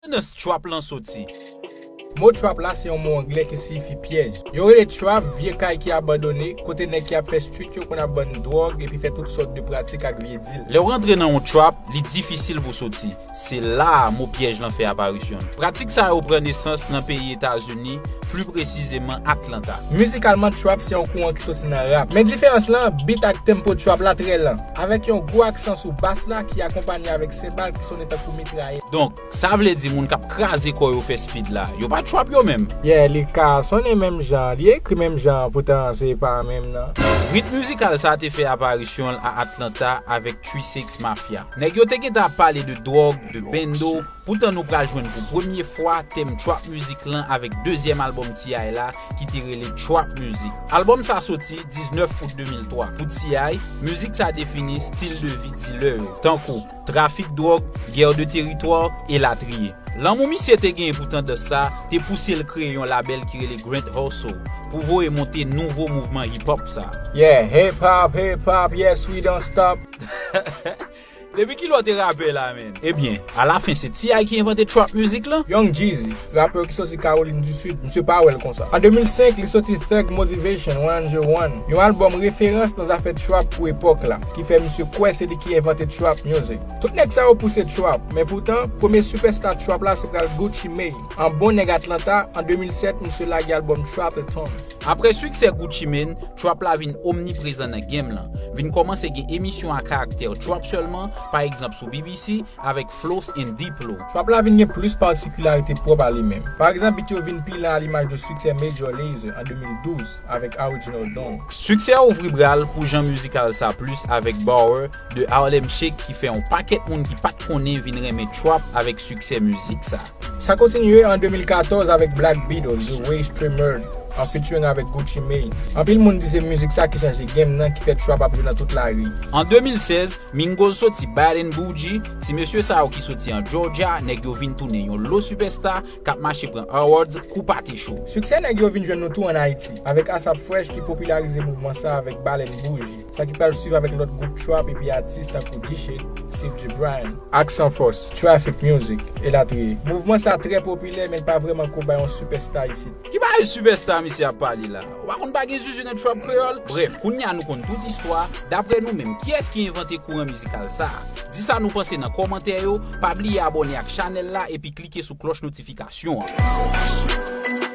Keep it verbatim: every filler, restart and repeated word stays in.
Nan trap lan soti. Mo trap la se yon mo anglè ki siyifi pyèj. Yo rele trap vye kay ki abandone, kote nèg ki ap fè street yo konn ap vann dwòg epi fè tout sòt de pratik ak vye dil. Lè w rantre nan yon trap, li difisil pou soti. Se la a mo pyèj lan fè aparisyon l. Pratik sa yo pran nesans nan peyi Etazini, pli presizeman Atlanta. Mizikalman, trap se yon kouran ki soti nan rap. Men diferans lan, beat ak tempo trap la trè lan, avèk yon gwo aksan sou bas la ki akonpanye avèk senbal ki sonnen tankou mitrayèt. Donk, sa vle di moun k ap kraze kò yo fè speed la, yo pa trap yo menm. Yeah, li ka sonnen menm jan, li ekri menm jan, poutan se pa menm nan. Rit mizikal sa te fè aparisyon l a Atlanta avèk Three six Mafia. Nèg yo te gentan ap pale de dwòg, de bendo, poutan nou pral jwenn pou premye fwa tèm trap music lan avèk dezyèm albòm T I la ki te rele Trap Music. Albòm sa soti diznèf out de mil twa. Pou T I, mizik sa defini stil de vi dilè yo, tankou trafik dwòg, gè de teritwa, elatriye. Lanmou misye te genyen pou tandans sa te pouse l kreye yon labèl ki rele Grand Hustle pou voye monte nouvo mouvman hip hop sa. Yeah, hip hop, hip hop, yes, we don't stop. Depi kilè w te rapè la, menn? Ebyen, alafen, se T I ki envante trap music lan. Young Jeezy, rapè ki soti Kawolin di Sid, misye pa wè l konsa. An de mil senk, li soti Thug Motivation one hundred one, yon albòm referans nan zafè trap pou epòk la, ki fè misye kwè se li ki envante trap music. Tout nèg sa yo pouse trap, men poutan, premye sipèsta trap la se pral Gucci Mane. An bon nèg Atlanta, an de mil sèt, misye lage albòm Trap a Ton. Apre siksè Gucci Mane, trap la vin omniprezan nan game lan, vin kòmanse gen emisyon a karaktè trap sèlman, pa egzanp sou B B C, avèk Floss and Diplo. Trap la vin gen plis patikilarite pwòp a li menm. Pa egzanp, beat yo vin pi lan alimaj de siksè Major Lazer an de mil douz avèk Original Don. Siksè a ouvri bra l pou jan mizikal sa plis avèk Baller de Harlem Shake ki fè yon pakèt moun ki pa t konnen vin renmen trap avèk siksè mizik sa. Sa kontinye an de mil katòz avèk Black Beatles de Way Streamer an featuring avèk Gucci Mane. Anpil moun di se mizik sa ki chanje game nan, ki fè trap ap jwe nan tout lari. An de mil sèz, Migos soti Bad and Boujee, ti mesye sa yo ki soti an Georgia, nèg yo vin tounen yon lo sipèsta k ap mache pran awards kou pate cho. Siksè nèg yo vin jwenn nou tou an Ayiti, avèk Asap Fresh ki popilarize mouvman sa avèk Bad and Boujee, sa ki pral swiv avèk lòt gwoup trap epi atis tankou G-Shade, Steve J. Bryan, Accent Force, Traffic Music, elatriye. Mouvman sa trè popilè, men l pa vrèman ko bay yon sipèsta isit. Ki bagay sipèsta misye ap pale la? Ou pa konn pa gen zuzu nan trap kreyòl? Brèf, kounye a nou konn tout istwa. Daprè nou menm, kiyès ki envante kouran mizikal sa a? Di sa nou panse nan kòmantè yo, pa bliye abòne ak chanèl la epi klike sou klòch notifikasyon an.